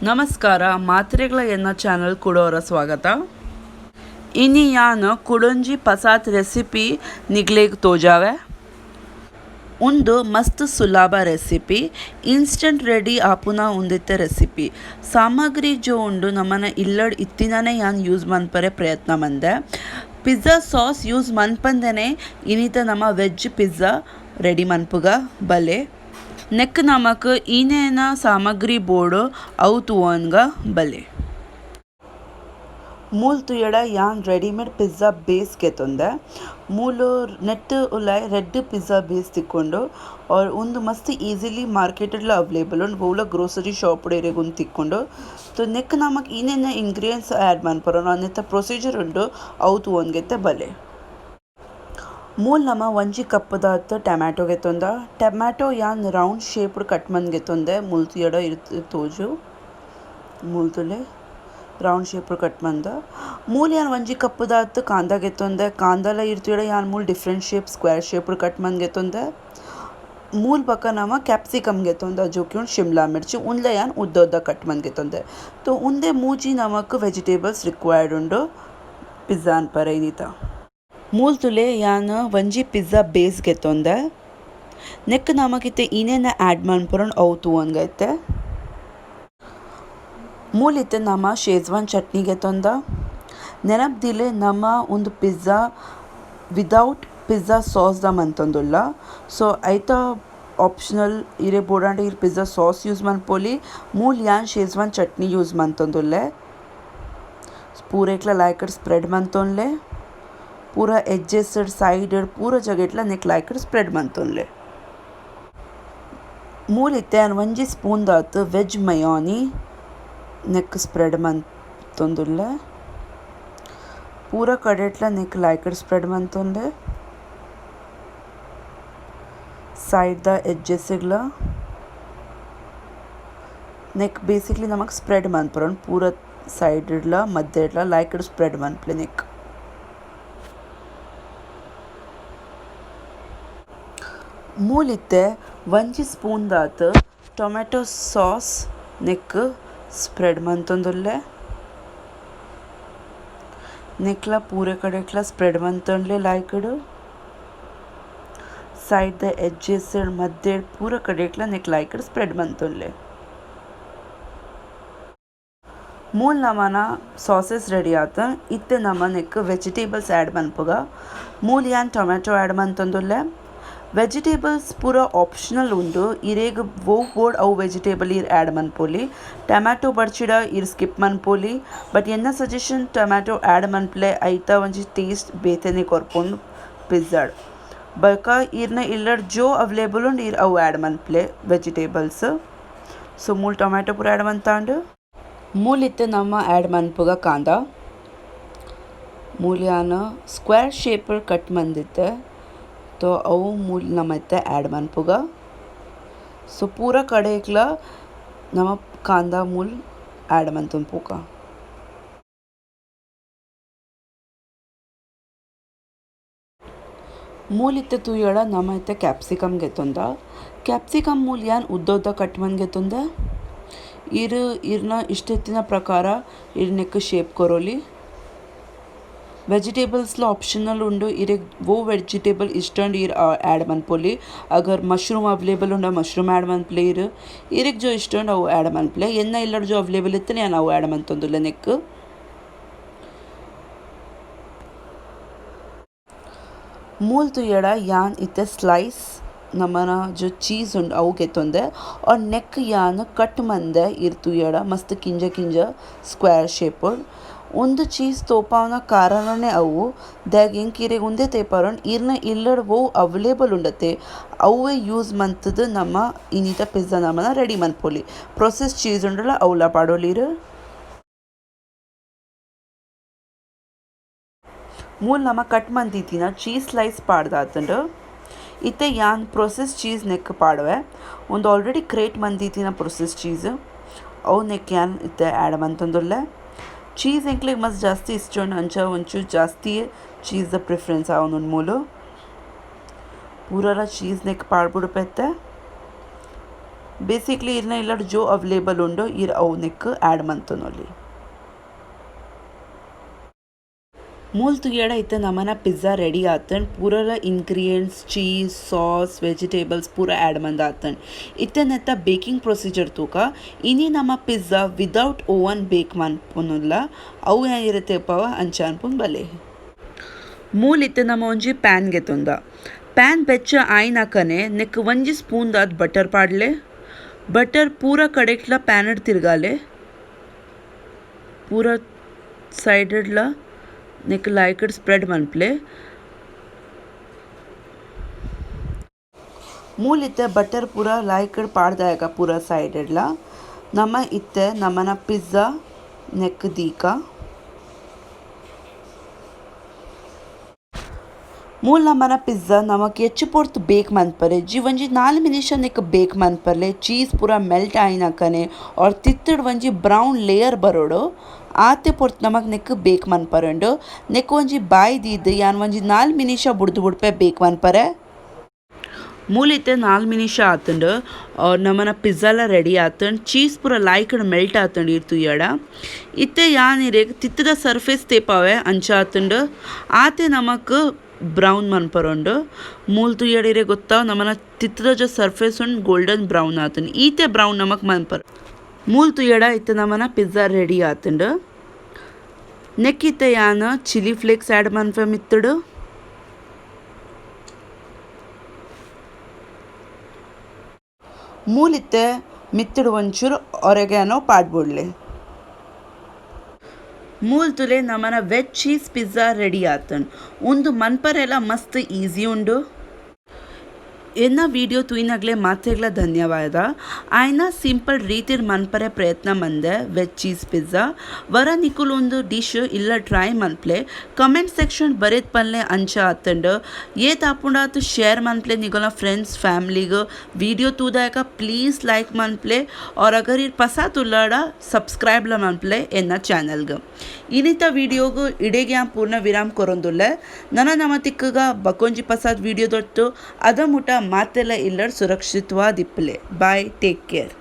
ನಮಸ್ಕಾರ ಮಾತ್ರೆಗಳ ಎನ್ನ ಚಾನಲ್ ಕುಡೋರ ಸ್ವಾಗತ. ಇನಿ ಯಾನ್ ಕುಡೊಂಜಿ ಪಸಾತ್ ರೆಸಿಪಿ ನಿಗ್ಲೇಗ್ ತೋಜಾವೆ. ಉಂದು ಮಸ್ತ್ ಸುಲಭ recipe, instant ready ಆಪುನ ಉಂದಿತ್ತೆ ರೆಸಿಪಿ. ಸಾಮಗ್ರಿ ಜೋ ಉಂಡು ನಮನ ಇಲ್ಲಡ್ ಇತ್ತಿನನೆ ಯಾನ್ ಯೂಸ್ ಮನ್ಪರೆ ಪ್ರಯತ್ನ ಮಂದೆ. Pizza sauce use ಮನ್ಪಂದನೆ ಇನಿತ ನಮ veg pizza ready ಮನ್ಪುಗ ಬಲೆ. ನೆಕ್ ನಮಕ್ ಈನೇನ ಸಾಮಗ್ರಿ ಬೋಡು ಅವು ತೂವೊನ್ಗ ಬಲೆ. ಮೂಲು ತೂಯಡ ಯಾನ್ readymade pizza base ಗೆತೊಂದೆ. ಮೂಲು ನೆಟ್ ಉಲಾಯಿ red pizza base ತಿಕ್ಕೊಂಡು ಆರ್ ಉಂದು ಮಸ್ತ್ ಈಸಿಲಿ ಮಾರ್ಕೆಟ್ ಡ್ಲ ಅವೈಲೇಬಲ್ ಉಂಡು ಒವ್ಲ ಗ್ರೋಸರಿ ಶಾಪ್ ಡ್ ಇರೆಗ್ ಉಂದು ತಿಕ್ಕುಂಡು. ಸೊ ನೆಕ್ ನಮಕ್ ಈನೇನ ಇಂಗ್ರೀಡಿಯೆಂಟ್ಸ್ ಆಡ್ ಮನ್ಪೊಡು ನೆತ್ತ ಪ್ರೊಸೀಜರ್ ಉಂಡು ಅವು ತೂವೊನ್ಗೆತ್ತೆ ಬಲೆ. ಮೂಲು ನಮ ಒಂಜಿ ಕಪ್ ದಾತ್ ಟೊಮ್ಯಾಟೊ ಗೆತೊಂದ. ಟೊಮ್ಯಾಟೊ ಯಾನ್ ರೌಂಡ್ ಶೇಪ್ ಡ್ ಕಟ್ ಮಂತ್ ಗೆತೊಂದೆ ಮೂಲು ತೂಯಡ ತೋಜು ಮೂಲು ತೂಲೆ round shape cut ಮಂದ. ಮೂಲು ಯಾನ್ ಒಂಜಿ ಕಪ್ ದಾತ್ ಕಾಂದ ಗೆತೊಂದೆ. ಕಾಂದಲ ಇರ್ ತೂಯಡ ಯಾನ್ ಮೂಲು different shape square shape cut ಮಂತ್ ಗೆತೊಂದೆ. ಮೂಲು ಬೊಕ ನಮ ಕ್ಯಾಪ್ಸಿಕಮ್ ಗೆತೊಂದ ಜೋಕಿ ಉಂಡು ಶಿಮ್ಲಾ ಮಿರ್ಚಿ ಉಂದ್ಲ ಯಾನ್ ಉದ್ದ ಉದ್ದ ಕಟ್ ಮಂತ್ ಗೆತೊಂದೆ. ತೋ ಉಂದೆ ಮೂಜಿ ನಮಕ್ ವೆಜಿಟೇಬಲ್ಸ್ ರಿಕ್ವೈರ್ಡ್ ಉಂಡು ಪಿಜ್ಜಾ ಅನ್ಪರೆ ಇನಿತ. ಮೂಲು ತೂಲೆ ಯಾನ್ ಒಂಜಿ ಪಿಜ್ಜಾ ಬೇಸ್ ಗೆತೊಂದೆ. ನೆಕ್ ನಮಕ್ ಇತ್ತೆ ಈನೇನ ಆಡ್ ಮನ್ಪೊಡು ಅವು ತೂವೊನ್ಗ ಇತ್ತೆ. ಮೂಲು ಇತ್ತೆ ನಮ ಶೇಜ್ವಾನ್ ಚಟ್ನಿ ಗೆತೊಂದ. ನೆನಪು ದೀಲೆ ನಮ ಉಂದು pizza without pizza sauce ದ ಮಂತೊಂದುಲ್ಲ. ಸೊ ಐತ ಆಪ್ಷನಲ್ ಇರೆ ಬೋಡಾಂಡ ಇರ್ pizza sauce use ಮನ್ಪೊಲಿ. ಮೂಲು ಯಾನ್ ಶೇಜ್ವಾನ್ ಚಟ್ನಿ ಯೂಸ್ ಮಂತೊಂದುಲ್ಲೆ. ಪೂರೆಕ್ಲ ಲಾಯ್ಕಡ್ ಸ್ಪ್ರೆಡ್ ಮಂತೊನ್ಲೆ. ಪೂರ ಎಡ್ಜಸ್ ಸೈಡ್ ಪೂರ ಜಗೆಟ್ಲ ನೆಕ್ ಲಾಯ್ಕಡ್ ಸ್ಪ್ರೆಡ್ ಮಂತೊನ್ಲೆ. ಮೂಲು ಇತ್ತೆ ಯಾನ್ ಒಂಜಿ ಸ್ಪೂನ್ ದಾತ್ ವೆಜ್ ಮಯೋನಿ ನೆಕ್ ಸ್ಪ್ರೆಡ್ ಮಂತೊಂದುಲ್ಲೆ. ಪೂರ ಕಡೆಟ್ಲ ನೆಕ್ ಲಾಯ್ಕಡ್ ಸ್ಪ್ರೆಡ್ ಮಂತೊನ್ಲೆ. ಸೈಡ್ ದ ಎಡ್ಜಸ್ ಗ್ಲ ನೆಕ್ ಬೇಸಿಕಲಿ ನಮಕ್ ಸ್ಪ್ರೆಡ್ ಮನ್ಪೊಡು ಪೂರ ಸೈಡ್ ಡ್ಲ ಮಧ್ಯಡ್ಲ ಲಾಯ್ಕಡ್ ಸ್ಪ್ರೆಡ್ ಮನ್ಪುಲೆ ನೆಕ್. ಮೂಲು ಇತ್ತೆ ಒಂಜಿ ಸ್ಪೂನ್ ದಾತ್ ಟೊಮೆಟೊ sauce neck spread ಮಂತೊಂದುಲ್ಲೆ. ನೆಕ್ಲ ಪೂರ ಕಡೆಟ್ಲ ಸ್ಪ್ರೆಡ್ ಮಂತೊನ್ಲೆ ಲಾಯ್ಕಡ್. ಸೈಡ್ ದ ಎಡ್ಜಸ್ ಮಧ್ಯಡ್ ಪೂರ ಕಡೆಟ್ಲ ನೆಕ್ ಲಾಯ್ಕಡ್ ಸ್ಪ್ರೆಡ್ ಮಂತೊನ್ಲೆ. ಮೂಲು ನಮನ ಸಾಸಸ್ ರೆಡಿ ಆತ. ಇತ್ತೆ ನಮ ನೆಕ್ ವೆಜಿಟೇಬಲ್ಸ್ ಆಡ್ ಮನ್ಪುಗ. ಮೂಲು ಯಾನ್ ಟೊಮೆಟೊ ಆಡ್ ಮಂತೊಂದುಲ್ಲೆ. ವೆಜಿಟೇಬಲ್ಸ್ ಪೂರ ಆಪ್ಷನಲ್ ಉಂಡು. ಇರೆಗ್ ಒವು ಬೋಡ್ ಅವು ವೆಜಿಟೇಬಲ್ ಇರ್ ಆಡ್ ಮನ್ಪೊಲಿ. ಟೊಮ್ಯಾಟೊ ಬಡ್ಚಿಡ ಇರ್ ಸ್ಕಿಪ್ ಮನ್ಪೊಲಿ. ಬಟ್ ಎನ್ನ suggestion tomato add ಮನ್ಪುಲೆ ಐತ ಒಂಜಿ ಟೇಸ್ಟ್ ಬೇತೆನೆ ಕೊರ್ಪುಂಡು ಪಿಜ್ಜಾಡ್. ಬೊಕ ಇರ್ನ ಇಲ್ಲಡ್ ಜೋ ಅವೈಲೇಬಲ್ ಉಂಡು ಇರ್ ಅವು ಆಡ್ ಮನ್ಪುಲೆ ವೆಜಿಟೇಬಲ್ಸ್. ಸೊ ಮೂಲು ಟೊಮ್ಯಾಟೊ ಪೂರ ಆಡ್ ಮಂತಾಂಡ್. ಮೂಲು ಇತ್ತೆ ನಮ ಆಡ್ ಮನ್ಪುಗ ಕಾಂದ. ಮೂಲು ಯಾನ್ square shape cut ಮಂದಿತ್ತೆ. ತೋ ಅವು ಮೂಲು ನಮ ಇತ್ತೆ ಆಡ್ ಮನ್ಪುಗ. ಸೊ ಪೂರ ಕಡೆಕ್ಲ ನಮ ಕಾಂದ ಮೂಲು ಆಡ್ ಮಂತೊಂದು ಪೋಕ. ಮೂಲು ಇತ್ತೆ ತೂಯಡ ನಮ ಇತ್ತೆ ಕ್ಯಾಪ್ಸಿಕಮ್ ಗೆತೊಂದ. ಕ್ಯಾಪ್ಸಿಕಮ್ ಮೂಲು ಯಾನ್ ಉದ್ದ ಉದ್ದ ಕಟ್ ಮಂತ್ ಗೆತೊಂದ. ಇರ್ ಇರ್ನ ಇಷ್ಟ ಇತ್ತಿನ ಪ್ರಕಾರ ಇರ್ ನೆಕ್ ಶೇಪ್ ಕೊರೊಲಿ. ವೆಜಿಟೇಬಲ್ಸ್ ಲ ಆಪ್ಷನಲ್ ಉಂಡು. ಇರೆಗ್ ಒವು ವೆಜಿಟೇಬಲ್ ಇಷ್ಟ ಉಂಡು ಇರ್ ಆಡ್ ಮನ್ಪೊಲಿ. ಅಗರ್ ಮಶ್ರೂಮ್ ಅವೈಲೇಬಲ್ ಉಂಡ ಮಶ್ರೂಮ್ ಆಡ್ ಮನ್ಪುಲೆ ಇರ್. ಇರೆಗ್ ಜೋ ಇಷ್ಟ ಉಂಡು ಅವು ಆಡ್ ಮನ್ಪುಲೆ. ಎನ್ನ ಇಲ್ಲಡ್ ಜೋ ಅವೈಲೇಬಲ್ ಇತ್ತುಂಡ ಯಾನ್ ಅವು ಆಡ್ ಮಂತೊಂದುಲ್ಲೆ ನೆಕ್. ಮೂಲು ತೂಯಡ ಯಾನ್ ಇತ್ತೆ ಸ್ಲೈಸ್ ನಮನ ಜೋ ಚೀಸ್ ಉಂಡು ಅವು ಗೆತೊಂದೆ. ಆರ್ ನೆಕ್ ಯಾನ್ ಕಟ್ ಮಂದೆ ಇರ್ ತೂಯಡ ಮಸ್ತ್ ಕಿಂಜ ಕಿಂಜ ಸ್ಕ್ವೇರ್ ಶೇಪ್. ಉಂದು ಚೀಸ್ ತೋಪಾವುನ ಕಾರಣನೇ ಅವು ದಾಯೆಗ್ ಎಂಕ್ ಇರೆಗ್ ಉಂದೇ ತೇಪಾರೊಂಡು ಇರ್ನ ಇಲ್ಲಡ್ ಒವು ಅವೈಲೇಬಲ್ ಉಂಡತೆ ಅವ್ವೇ ಯೂಸ್ ಮಂತುದು ನಮ ಇನಿತ ಪಿಜ್ಜಾ ನಮನ ರೆಡಿ ಮನ್ಪೊಲಿ. ಪ್ರೊಸೆಸ್ ಚೀಸ್ ಉಂಡಲ ಅವ್ಲ ಪಾಡೊಲಿ ಇರ್. ಮೂಲು ನಮ ಕಟ್ ಮಂತಿತ್ತಿನ ಚೀಸ್ ಸ್ಲೈಸ್ ಪಾಡ್ದಾತುಂಡು. ಇತ್ತೆ ಯಾನ್ ಪ್ರೊಸೆಸ್ ಚೀಸ್ ನೆಕ್ ಪಾಡುವೆ. ಉಂದು ಆಲ್ರೆಡಿ ಕ್ರೇಟ್ ಮಂತಿತ್ತಿನ ಪ್ರೊಸೆಸ್ ಚೀಸ್ ಅವು ನೆಕ್ ಯಾನ್ ಇತ್ತೆ ಆಡ್ ಮಂತೊಂದುಲ್ಲೆ. ಚೀಸ್ ಎಂಕ್ಲೆಗ್ ಮಸ್ತ್ ಜಾಸ್ತಿ ಇಷ್ಟ ಉಂಡು ಅಂಚ ಒಂಚೂರು ಜಾಸ್ತಿ ಚೀಸ್ ದ ಪ್ರಿಫರೆನ್ಸ್ ಆವೊಂದುಂಡು ಮೂಲು. ಪೂರಲ ಚೀಸ್ ನೆಕ್ ಪಾಡ್ಬುಡು ಪೆತ್ತೆ. ಬೇಸಿಕಲಿ ಇರ್ನ ಇಲ್ಲಡ್ ಜೋ ಅವೈಲೇಬಲ್ ಉಂಡು ಇರ್ ಅವು ನೆಕ್ ಆಡ್ ಮಂತೊನೊಲಿ. ಮೂಲು ತೂಯಡ ಇತ್ತೆ ನಮನ ಪಿಜ್ಜಾ ರೆಡಿ ಆತುಂಡ್. ಪೂರಲ ಇಂಗ್ರೀಡಿಯೆಂಟ್ಸ್ ಚೀಸ್ ಸಾಸ್ ವೆಜಿಟೇಬಲ್ಸ್ ಪೂರ ಆಡ್ ಮಂದ್ ಆತುಂಡ್. ಇತ್ತೆ ನೆತ್ತ ಬೇಕಿಂಗ್ ಪ್ರೊಸೀಜರ್ ತೂಕ. ಇನಿ ನಮ ಪಿಜ್ಜಾ ವಿದೌಟ್ ಓವನ್ ಬೇಕ್ ಮನ್ಪುನುಲ್ಲ. ಅವು ಯಾನ್ ಇರೆ ತೆಪವ ಅಂಚ ಅನ್ಪುನ್ ಬಲೆ. ಮೂಲು ಇತ್ತೆ ನಮ ಒಂಜಿ ಪ್ಯಾನ್ ಗೆತೊಂದ. ಪ್ಯಾನ್ ಬೆಚ್ಚ ಆಯಿನಕನೆ ನೆಕ್ ಒಂಜಿ ಸ್ಪೂನ್ ದಾತ್ ಬಟರ್ ಪಾಡ್ಲೆ. ಬಟರ್ ಪೂರ ಕಡೆಟ್ಲ ಪ್ಯಾನ್ ಡ್ ತಿರ್ಗಾಲೆ. ಪೂರ ಸೈಡ್ ಡ್ಲ ನೆಕ್ ಲಾಯ್ಕ್ ಡ್ ಸ್ಪ್ರೆಡ್ ಮನ್ಪುಲೆ. ಮೂಲು ಇತ್ತೆ ಬಟರ್ ಪೂರ ಲಾಯ್ಕ್ ಡ್ ಪಾಡ್ದಾಯಗ ಪೂರ ಸೈಡ್ ಡ್ಲ ನಮ ಇತ್ತೆ ನಮನ ಪಿಜ್ಜಾ ನೆಕ್ ದೀಕ. ಮೂಲು ನಮನ ಪಿಜ್ಜಾ ನಮಕ್ ಎಚ್ಚ ಪೊರ್ತು ಬೇಕ್ ಮನ್ಪರೆ ಇಜ್ಜಿ ಒಂಜಿ 4 ನಿಮಿಷ ನೆಕ್ ಬೇಕ್ ಮನ್ಪರ್ಲೆ ಚೀಸ್ ಪೂರ ಮೆಲ್ಟ್ ಆಯಿನಕನೆ ಆರ್ ತಿರ್ತುಡು ಒಂಜಿ ಬ್ರೌನ್ ಲೇಯರ್ ಬರೊಡು ಆತೆ ಪೊರ್ತು ನಮಕ್ ನೆಕ್ ಬೇಕ್ ಮನ್ಪರೆ ಉಂಡು. ನೆಕ್ ಒಂಜಿ ಬಾಯಿ ದೀದ್ ಯಾನ್ ಒಂಜಿ 4 ನಿಮಿಷ ಬುಡ್ದು ಬುಡ್ಪೆ ಬೇಕ್ ಮನ್ಪರೆ. ಮೂಲು ಇತ್ತೆ 4 ನಿಮಿಷ ಆತುಂಡು ನಮನ ಪಿಜ್ಜಾಲ ರೆಡಿ ಆತುಂಡು. ಚೀಸ್ ಪೂರ ಲಾಯ್ಕ್ ಡ್ ಮೆಲ್ಟ್ ಆತುಂಡು ಈರ್ ತೂಯಡ. ಇತ್ತೆ ಯಾನ್ ಇರೆಗ್ ತಿರ್ತುದ ಸರ್ಫೇಸ್ ತೇಪಾವೆ ಅಂಚ ಆತುಂಡು. ಆತೆ ನಮಕ್ ಬ್ರೌನ್ ಮನ್ಪರೆ ಉಂಡು. ಮೂಲು ತೂಯಡ ಇರೆಗ್ ಗೊತ್ತಾವ್ ನಮನ ತಿರ್ತುದ ಸರ್ಫೇಸ್ ಉಂಡು ಗೋಲ್ಡನ್ ಬ್ರೌನ್ ಆತುಂಡು. ಈತೆ ಬ್ರೌನ್ ನಮಕ್ ಮನ್ಪರೆ. ಮೂಲು ತೂಯಡ ಇತ್ತೆ ನಮನ ಪಿಜ್ಜಾ ರೆಡಿ ಆತುಂಡು. ನೆಕ್ ಇತ್ತೆ ಯಾನ್ ಚಿಲ್ಲಿ ಫ್ಲೇಕ್ಸ್ ಆಡ್ ಮನ್ಪೆ ಮಿತ್ತುಡು. ಮೂಲು ಇತ್ತೆ ಮಿತ್ತುಡು ಒಂಚೂರು ಒರೆಗ್ಯಾನೋ ಪಾಡ್ಬುಡ್ಲೆ. ಮೂಲು ತೂಲೆ ನಮನ ವೆಜ್ ಚೀಸ್ ಪಿಜ್ಜಾ ರೆಡಿ ಆತುಂಡು. ಉಂದು ಮನ್ಪರೆಲ ಮಸ್ತ್ ಈಸಿ ಉಂಡು. ಎನ್ನ ವಿಡಿಯೋ ತೂಯಿನಗ್ಲೆ ಮಾತೆಗ್ಲ ಧನ್ಯವಾದ. ಆಯ್ನ ಸಿಂಪಲ್ ರೀತಿಡ್ ಮನ್ಪರೆ ಪ್ರಯತ್ನ ಮಂದೆ ವೆಜ್ ಚೀಸ್ ಪಿಜ್ಜಾ. ವರ ನಿಕುಲು ಉಂದು ಡಿಶ್ ಇಲ್ಲ ಟ್ರೈ ಮನ್ಪ್ಲೆ. ಕಮೆಂಟ್ ಸೆಕ್ಷನ್ ಬರೆದ್ ಪನ್ಲೆ ಅಂಚ ಆತುಂಡು. ಏತ್ ಆಪುಂಡಾತ್ ಶೇರ್ ಮನ್ಪ್ಲೆ ನಿಗುಲ್ನ ಫ್ರೆಂಡ್ಸ್ ಫ್ಯಾಮಿಲಿಗ್. ವಿಡಿಯೋ ತೂದಾಯಕ ಪ್ಲೀಸ್ ಲೈಕ್ ಮನ್ಪ್ಲೆ. ಆರ್ ಅಗರ್ ಇರ್ ಪಸಾತ್ ಉಲ್ಲಡ ಸಬ್ಸ್ಕ್ರೈಬ್ ಲ ಮನ್ಪ್ಲೆ ಎನ್ನ ಚಾನೆಲ್ಗ್. ಇನಿತ ವಿಡಿಯೋಗ್ ಇಡೆಗ್ ಯಾನ್ ಪೂರ್ಣ ವಿರಾಮ ಕೊರೊಂದುಲ್ಲೆ. ನನ ನಮ ತಿಕ್ಕುಗ ಬಕೊಂಜಿ ಪಸಾತ್ ವಿಡಿಯೋ ದೊಟ್ಟು ಅದ ಮುಟ ಮಾತೆಲ್ಲ ಇಲ್ಲಡ್ ಸುರಕ್ಷಿತವಾದಿಪ್ಪಲೆ. Bye, take care.